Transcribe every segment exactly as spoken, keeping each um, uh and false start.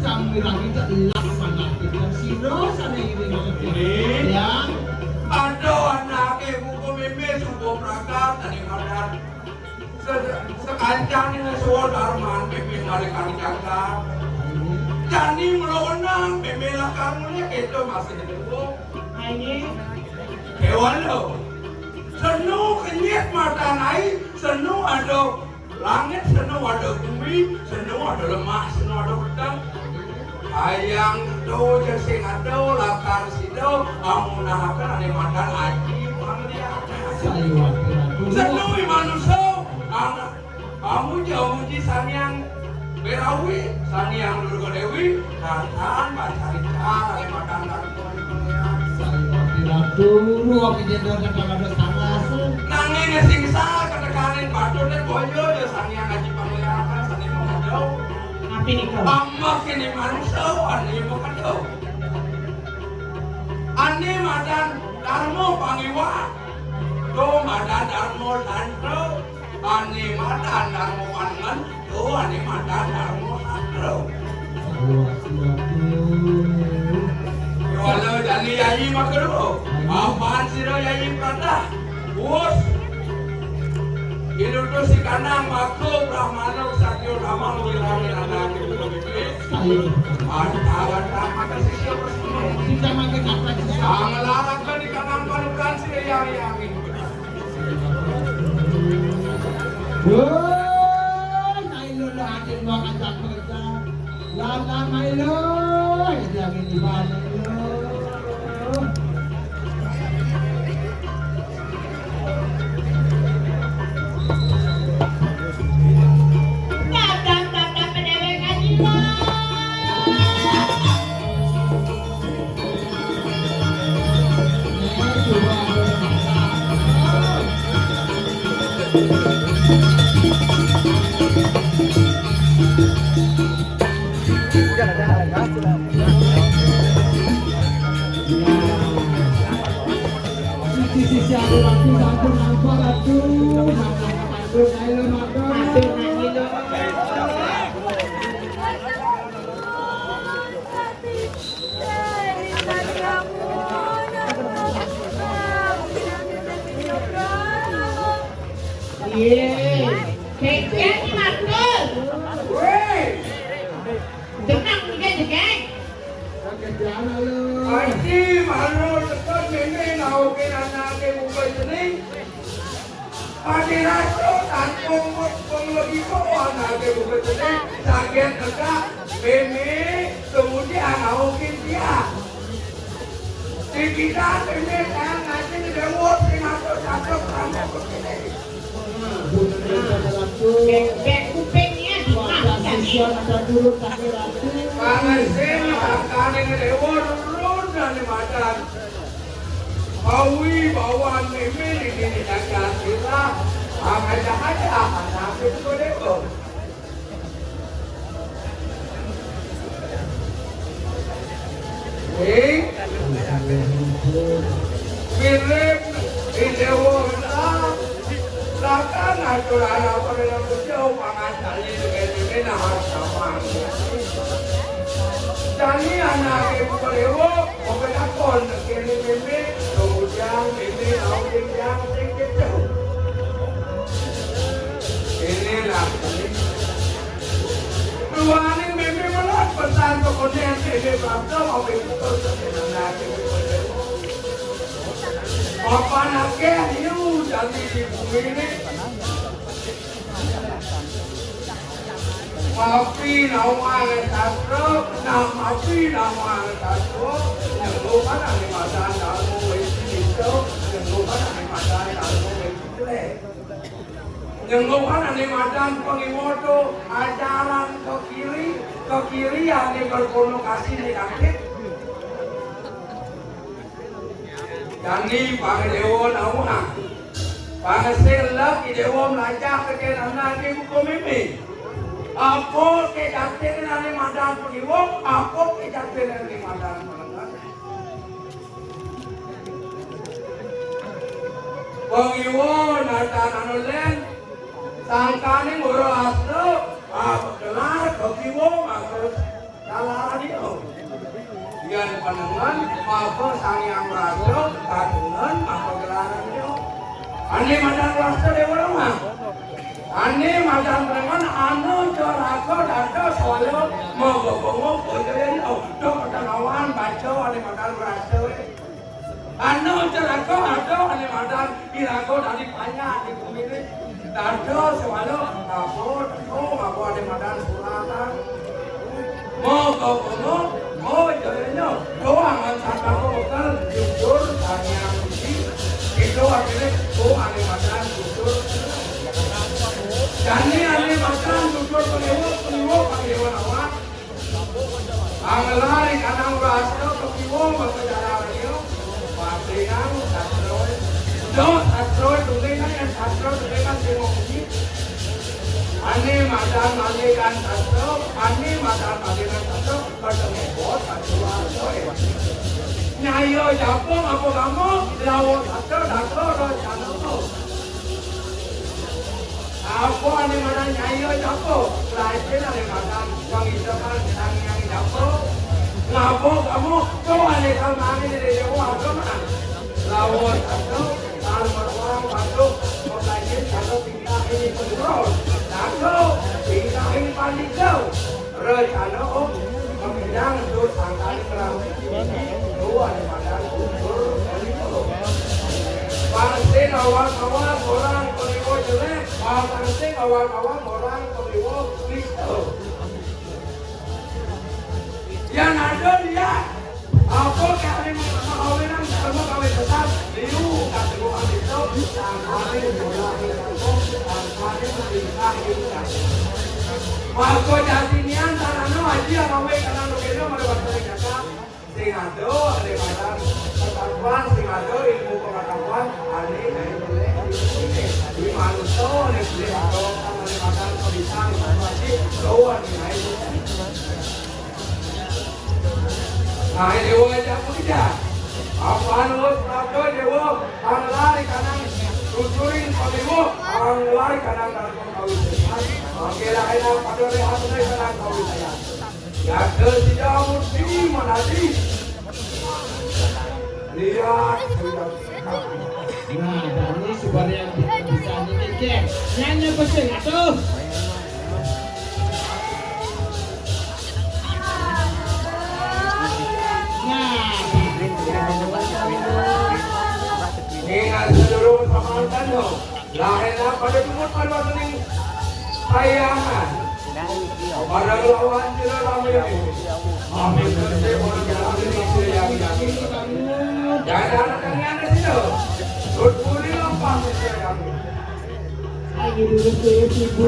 Sang Wiragi telah sangat dengan sira sane iring. Ya. Aduh, anake buku mimpi subuh prakat tadi madan. Se-, sekancane suwa darman mimpi nalikan jangka. Jani mula wenang mimpi lakar mulih keto masih nunggu. Aye. Kewala. Senu kenyit matan ai, senu ada langit, senu ada bumi, senu ada lemah, senu ada peteng. Hayang to je sing ada lakar sida amunahaken ane matan aji panglianan. Sayuwakti Ratu. Senu i manusa, ang-, amuja-amuji Sang Hyang Berawi, Sang Hyang Durga Dewi, natan pancarita ane matan Ratu. Sayuwakti Ratu, ruwake jenderal kata kados tanglas. Nanging sing sah katekaning patut dan boyo ya Sang Hyang Aji Panglianan sane mengandau. Napi nika? Amak ini manusia ane mengandau. Ane madan Darma Pangiwa, to madan Darma Tantra. Ane madan Darma Panengen, to ane madan Darma Sastra. Wala jani yai makruh. Apan sira yai pratah. Wus. Inutus si kanang maka Brahmana Satya Rama wirane anak ibu bibit. Antara maka sisya bersama. Kita makin apa sih? Angelarakan di kanang panukan sira yai yai. Woi, Mailo lah aden wong ajak kerja. Lah, lah, Mailo, jangan dibalik lo. Datang, datang ke dewek aji, Pak. Sisi-sisi anu ratu sampun nampak ratu. Matur, ayo, matur. Matur, ayo, matur. Iye. Kecen matur. Weh. Tenang, nggih, nggih. Aji, malu teka mene naukin anake buka jening. Pati rasa tangkung pengelagi kawan anake buka jening. Saget teka mene, kemudian naukin dia. Di kita mene, saya ngaji di dewa, sing atur, atur, kamu begini. Bek kuping ya, dimakan. Pangasin, angkane dewa, nurun, dan dimakan. Bawi, bawan, mimil, ini, ini, jaga, sila. Angkane aja, anak itu dewa. Ing? Mirip, ing dewa, lakang atur anak pada yang berjauh, pangan tali dengan ini, nah, sama. Tani anak ibu kelewa, oke, takon, kene mimpi, kemudian mimpi, lalu yang sing gitu. Inilah, ini. Ruaning mimpi melot pesan tokoné Déwé Prapta mawi putus sebenarnya. Papan akeh hiu dadi di bumi ini. Mapi nawang sastra, nah mapi nawang sastra, nyeluk kan animasan dalam Denggokan ané madan pangiwa to ajaran kekiri, kekiri ané berkonotasi negatif. Jani pang déwa nawang. Pang sing lek déwa mlajah kecén anak ibu pemimpin. Apa kéjatin ané madan pangiwa, apa kéjatin ané madan pangiwa. Pangiwa nata anu lén, sangkaning ora asta, apa gelar pangiwa maka gelar dia. Yén panengen maka Sang Hyang Rasa, kadengen maka gelar dia. Ané madan rasa déwa lemah. Ané madan panengen anu caraga dados wala mabebengok bojoyan. Oh, dok ketenawan baca ané madan rasa. Anu caraga ada ané madan iraga dadi panjak di bumi ini. Dados wala apa teko apa ané madan suratan. Moko kono, oh, jayanya doang sapa bekel jujur tanya suci. Itu akhirnya oh ané madan jujur. Jani ané madan jujur pangiwa, pangiwa pangiwa nawang. Angelari kanang rasa kepiwo maka jalan dia. Patinang satroy. Do satroy tulingan yang satroy tulingan sing ngomongin. Ané madan malikan sastro, ané madan malikan sastro, ketemu bos sastro asoy. Nyayo japung apa kamu, lawan sastro, sastro, sastro. Apa ané madan nyayo japo? Lajeng ané madan pangicapan Sang Hyang japo. Ngapa kamu kau ané samangin di dewa agama? Lawan satu, tan merwang satu, pelajaran satu tingkah ini penurun. Satu, tingkah ini pandita. Rencana om, pemidang dur sangkali perang. Tuan madan unsur penurun. Pasti awal-awal orang penurun jelek. Pang sing awal-awal orang pemiwo Kristo. Yan ada dia. Apa kali mau kawinan kamu kawin besar? Liu kata gua itu. Sangkali mulai kamu, sangkali tingkah ini. Maka jati nian tanahno aja kawin karena lo kena pada waktu yang datang. Sing ado, ané madan pengetahuan, sing ado ilmu pengetahuan, ané naik boleh. Di manusia, ané boleh ado, ané madan bisa, ané wajib, lo ané naik. Nah, ini wajah kerja. Apaan lo, sebagai dewa, ang lari kanan, tuturin pemiwo, ang lari kanan dalam pengkawin. Oke, lah, enak, pada rehat, kanan kawin saya. Jaga tidak mesti menadi. Lihat sudah. Nah, ini supaya bisa demikian. Nyanyi pesing atuh. Nah. Ingat seluruh pamantan dong. Lahirlah pada jumut pada watening payangan. Pada lawan sira rame. Amin. Kese ora jalani sira yang yakin. Dadan kalian sira. Rut puri lampah sira yang. Ayo dulu sih, Ibu.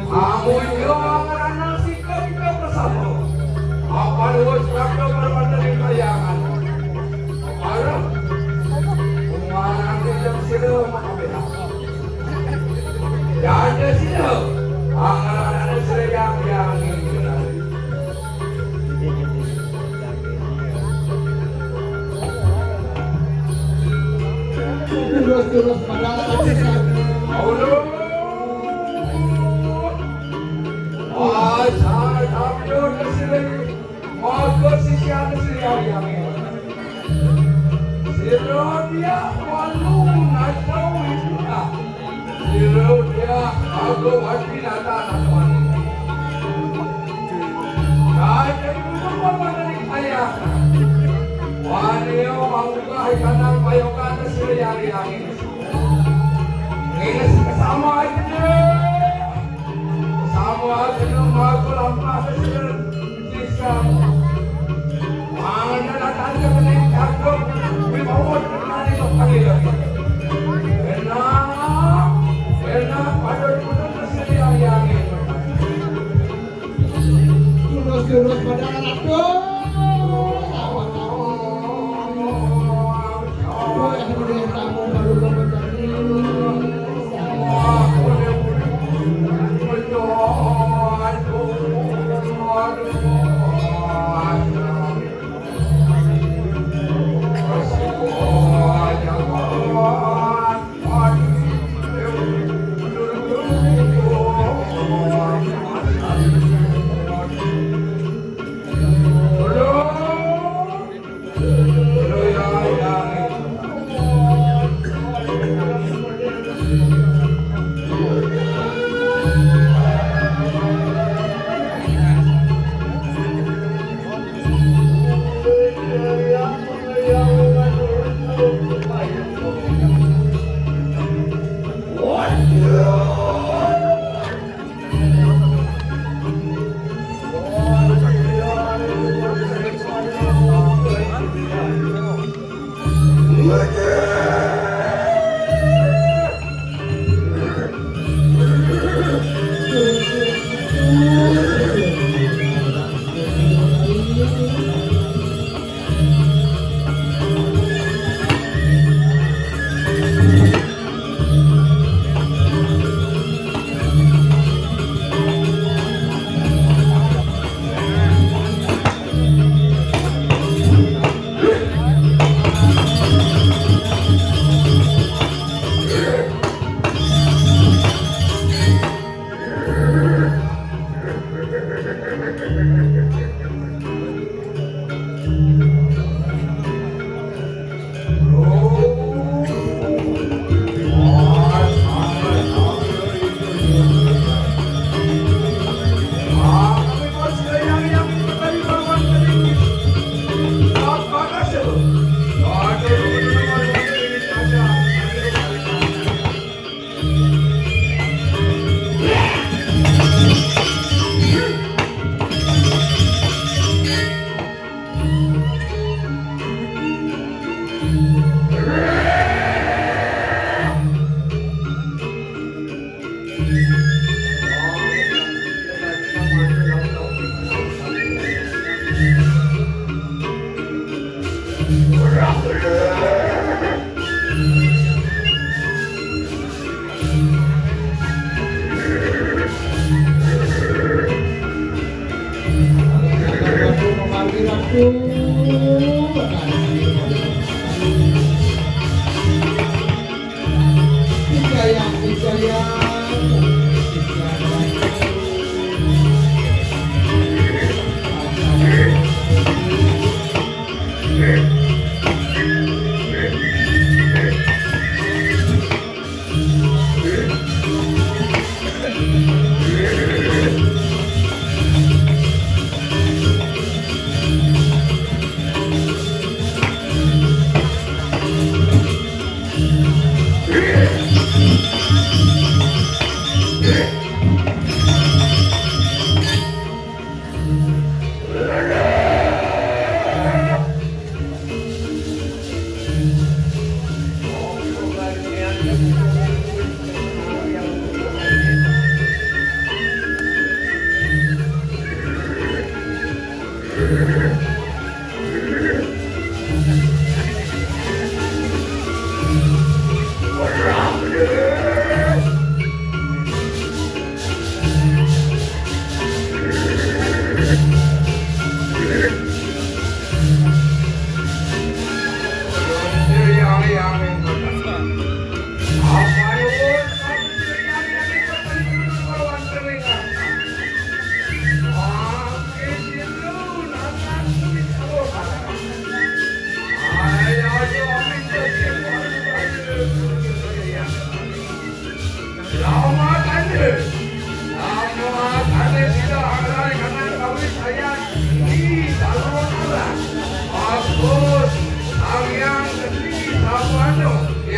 Amun yo ngrana sika kita bersama. Apa luwes kabeh permata ning kayangan. Apa? Umarane jam sira mah kabeh. Ya ada sira. Angan-angan sira yang yang Terus-terus padahal Sira diak walu nata wisuda. Sira diak aku wati nata nata wani. Kaya ibu pun wani kaya. Wani yo mangga ikanang payokan sira yang. Ini sama aja. Sama aja, aku lampas aja. Sisa. Mana datang ke sini, cakep. Wibawa terkenal itu kali lagi. Enak. Enak, pada duduk ke sini yang, yang ini. Terus-terus pada anak tuh. Wah, udah kamu baru kebetulan.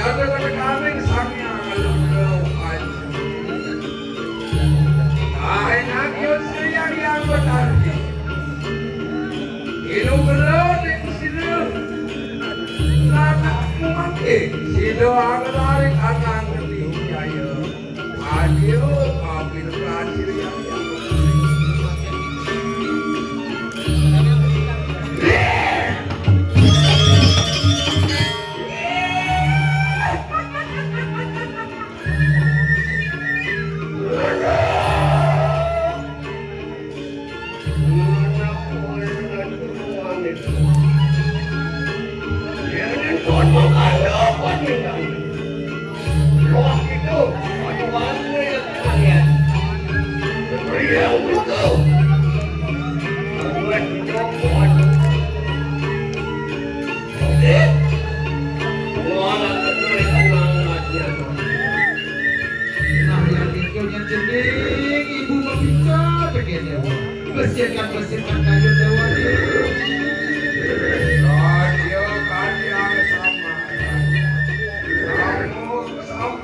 Ada kata kami sangyang. Ai nak yo sayang yang benar. Inu benar di sini. Karena aku mati. Sido agar lari kanan. Ayo, ambil berhasil ya. Nah, yang itu yang jening ibu mau bisa begini. Bersihkan, bersihkan kayu dewa. Kayu, kayu sama. Kamu sama.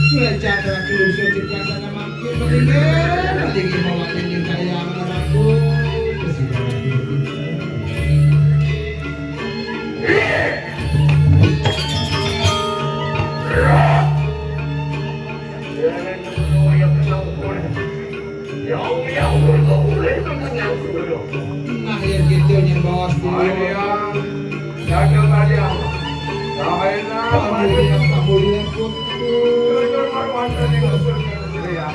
Sudah cakra kelusur di biasa nama mangkin mendingan, mendingan bawa ini kayak anak aku. Kesian aku. Nah, ya gitu, nyembos dulu. Ayo, ya. Jaga kalian. Kamu lihat, kamu lihat, Put. Jujur, Marwanda, nih, maksudnya, ya.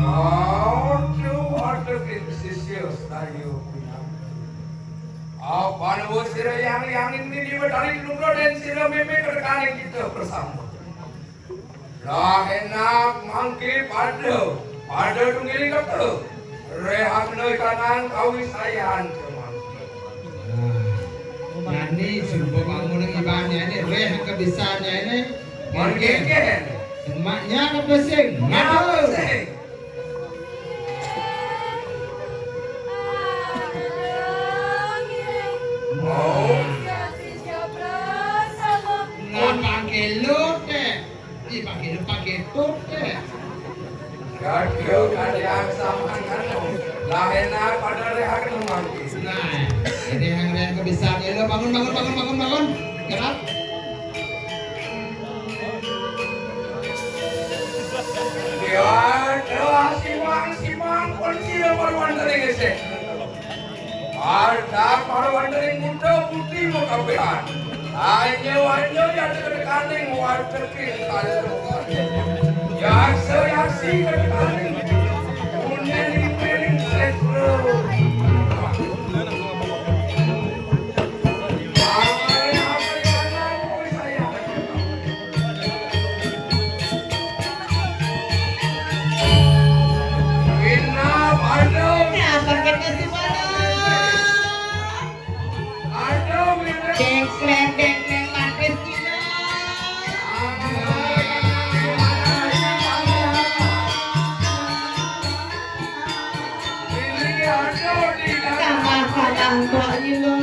Aduh, aduh, sisir, ayo, punya. Apa lu sira yang, yang ini di medali lumro dan sira meme kerkane kita bersama. Lah enak mangke pada, pada tunggiling kata. Rehakna kanan kawisayan ke mangke. Nani sumpo bangun nang ibannya ini, reh kebisaannya ini. Mangkeke. Emaknya ke pesing. Ngatur. Pesing. Oh. Nggak pakai lo, Kek. Ih, pakai lo, pakai tuh, Kek. Gaduh, kadang sama kan. Lah enak pada rehaken mangke. Nah, ini yang yang bisa lo bangun, bangun, bangun, bangun, bangun. Gerak. Dewan, dewan, simang, simang, kunci nomor one tadi, guys, ya. Arta para wandering muda putih mekabehan. Anyo-anyo yang dekat kaning warteg kaso. Yakso-yaksi dekat kaning. Kuning-kuning setro. Nah, pakai nasi padang. Dengkleng, dengkleng, manis gila. Tambah-tambah kok gila.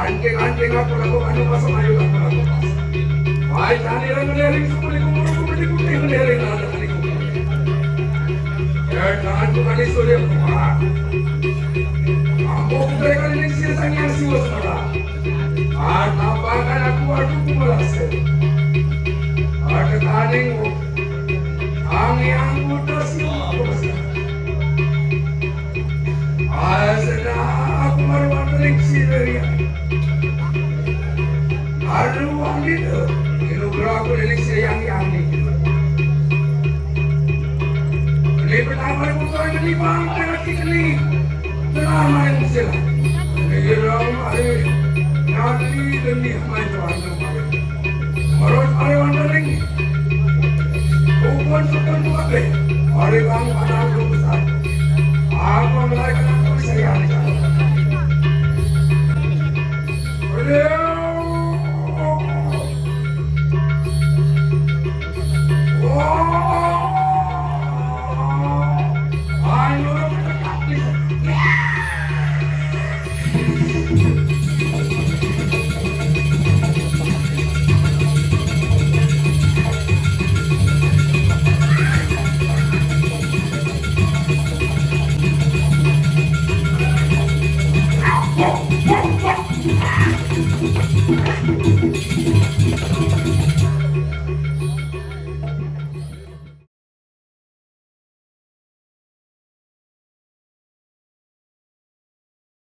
Anjing-anjing aku lakukan pasang ayu tak pernah lepas. Baik tadi orang melihat suku di kumpul, kumpul di kumpul melihat anak tadi kumpul. Ya, jangan bukan isu dia. Ambo bukan kali ini sih sang yang siwa semula. Atapakan aku aku kumalas. Ada kaning ang yang muda siwa kumalas. Asana aku maruan telik si Leria. Aduh, wanita. Kilo berapa telik si yang yang ni. Ini pertama aku kau menimang dengan kita ni. Benar main sila. Ini orang mari. Nanti demi main tuan. Marot ari wandering. Kupon sukun kuabe. Ari kang